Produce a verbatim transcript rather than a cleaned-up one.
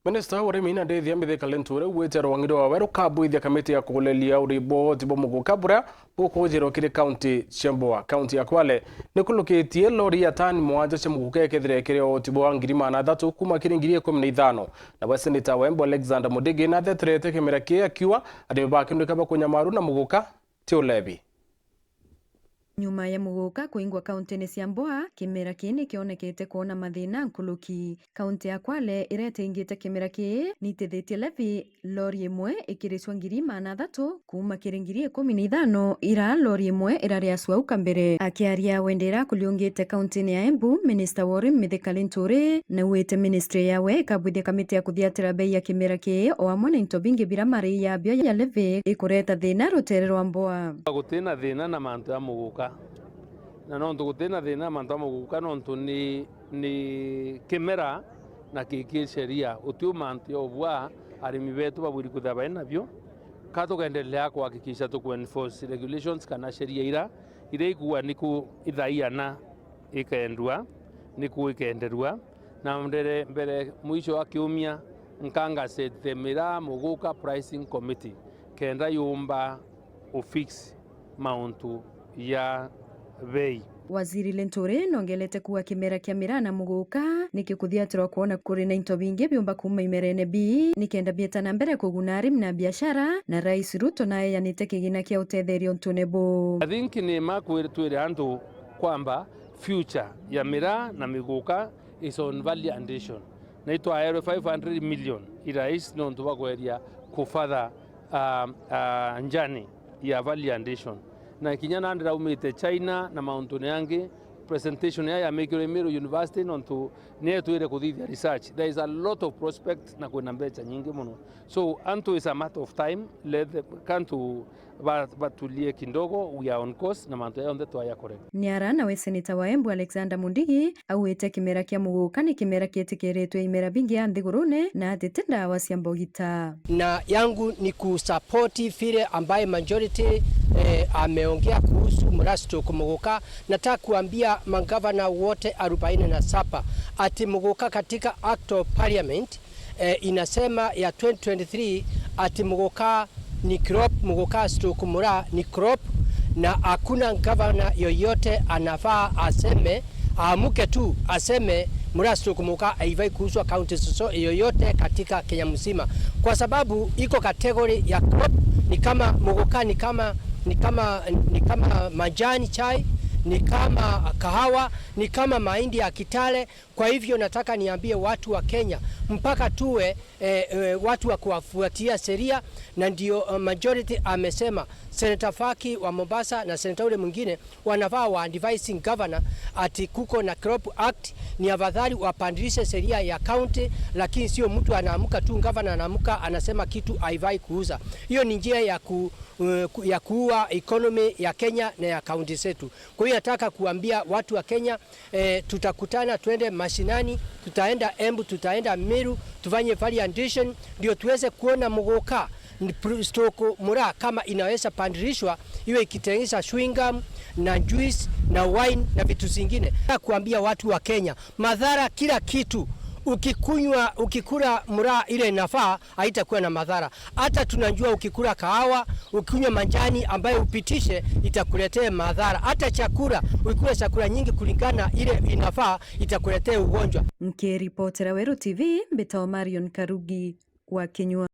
Minista wa urimi na ndithia Mithika Linturi augite rwang'i rwawe rukabuithia kamiti ya kuguleria uri bwoti bwa muguka buria bukuujirwa kiri kaunti cia Mboa. Kaunti ya Kwale nikulukitie lori ya tani mwanja cia muguka ikethira ikiri oti bwa ngiri magana athatu kuuma kiri ngiri ikumi na ithano. Nawe seneta wa Embu Alexander Mudigi natheterete kimera kii akiuga arimi bakindwika bakunyamaru na muguka ti ulevi. Nyuma ya muguka kuingwa kaunti-ini cia Mboa, kimera kii nikionekete kwona mathina nkuluki. Kaunti ya Kwale iretingite kimera kii nitithitie levi, lori imwe ikiricwa ngiri magana athatu kuuma kiri ngiri ikumi na ithano, ira lori imwe irari ya cua uka mbere. Akiaria wendera kuliungite kaunti-ini ya Embu, minista wa urimi Mithika Linturi naugite ministry yawe ikabwithia kamiti ya kuthiatira bei ya kimera kii o amwe na into bingi bira mari yabio ya levi ikureta thina rutere rwa Mboa. Gutina thina na mantu ya muguka. Na nontu gutina thina na mantu ja muguka, nontu ni, ni kimera na ki, ki sheria. Utiu mantu ya ubua arimi betu babwiri kwithirwa bai nabio. Ka tukendelea kuhakikisha tuku enforce regulations kana sheria ira, ira ikuuga niku ithaa iana ikendua, niku ikenderua. Na mbere, mbere mwisho wa kiumia, nkanga set the miraa muguka pricing committee, kenda yumba ufix mauntu ya bei. Waziri Linturi nongelete kuuga kimera kia miraa na muguka nikikuthiatirwa kwona kuri na into bingi biumba kuuma imerene bii, nikenda bieta na mbere kuguna arimi na biashara, na Rais Ruto naeyanite kigina kia utetheria untune buu. I think ni ma kwir-, twire antu kwamba future ya miraa na miguka is on value addition. Na itwaerwe five hundred million i rais nontu bwa kweria kufatha, ah, ah, njani ya value addition. Na kinya na ndiraumite China na mauntune yangi, presentation ya yamikirwe Meru University nontu niyo twire kuthithia research. There is a lot of prospect na kwina mbeca nyingi muno. So, antu, is a matter of time, let the, kantu ba-, batulie kidogo, we are on course na mantu yonthe twaya kurega. Ni ara nawe seneta wa Embu Alexander Mundigi augite kimera kia muguka ni kimera kietikiritwe imera bingi ya nthigurune na ati ti ndawa cia mbogita. Na yangu ni kusupport vile ambaye majority, eh, ameongea kuhusu mura stroke muguka. Nataka kuambia magavana wote arobaini na saba ati muguka katika Act of Parliament eh, inasema ya twenty twenty-three ati muguka ni crop, muguka stroke mura ni crop, na hakuna gavana yoyote anafaa aseme, aamuke tu aseme mura stroke muguka haifai kuuzwa county soso-, yoyote katika Kenya mzima, kwa sababu iko category ya crop. Ni kama muguka, ni kama, ni kama, ni kama majani chai, ni kama kahawa, ni kama mahindi ya Kitale, Kwa hivyo nataka niambie watu wa Kenya, mpaka tuwe, eh, eh, watu wa kuwafuatia sheria, na ndio, eh, majority amesema, Senator Faki wa Mombasa na senator ule mwingine wanafaa wa advising governor ati kuko na Crop Act, ni afadhali wapandilishe sheria ya county, lakini sio mtu anaamka tu, governor anaamka anasema kitu haifai kuuza. Hiyo ni njia ya ku-, eh, ku-, ya kuua economy ya Kenya na ya county zetu. Kwa hiyo nataka kuambia watu wa Kenya, eh, tutakutana, twende mashinani, tutaenda Embu, tutaenda Meru, tufanye value addition, ndio tuweze kuona muguka, n-, pr-, stroke mura kama inaweza pandilishwa, iwe ikitengeneza chewing gum na juice na wine na vitu zingine. Nataka kuambia watu wa Kenya, madhara kila kitu, ukikunywa, ukikula mura ile inafaa, haitakuwa na madhara. Hata tunajua ukikula kahawa, ukinywa majani ambayo upitishe, itakuletea madhara. Hata chakula, ukikula chakula nyingi kulingana ile inafaa, itakuletea ugonjwa. Nkiripotera Weru T V, mbitagwa Marion Karugi wa Kinyua.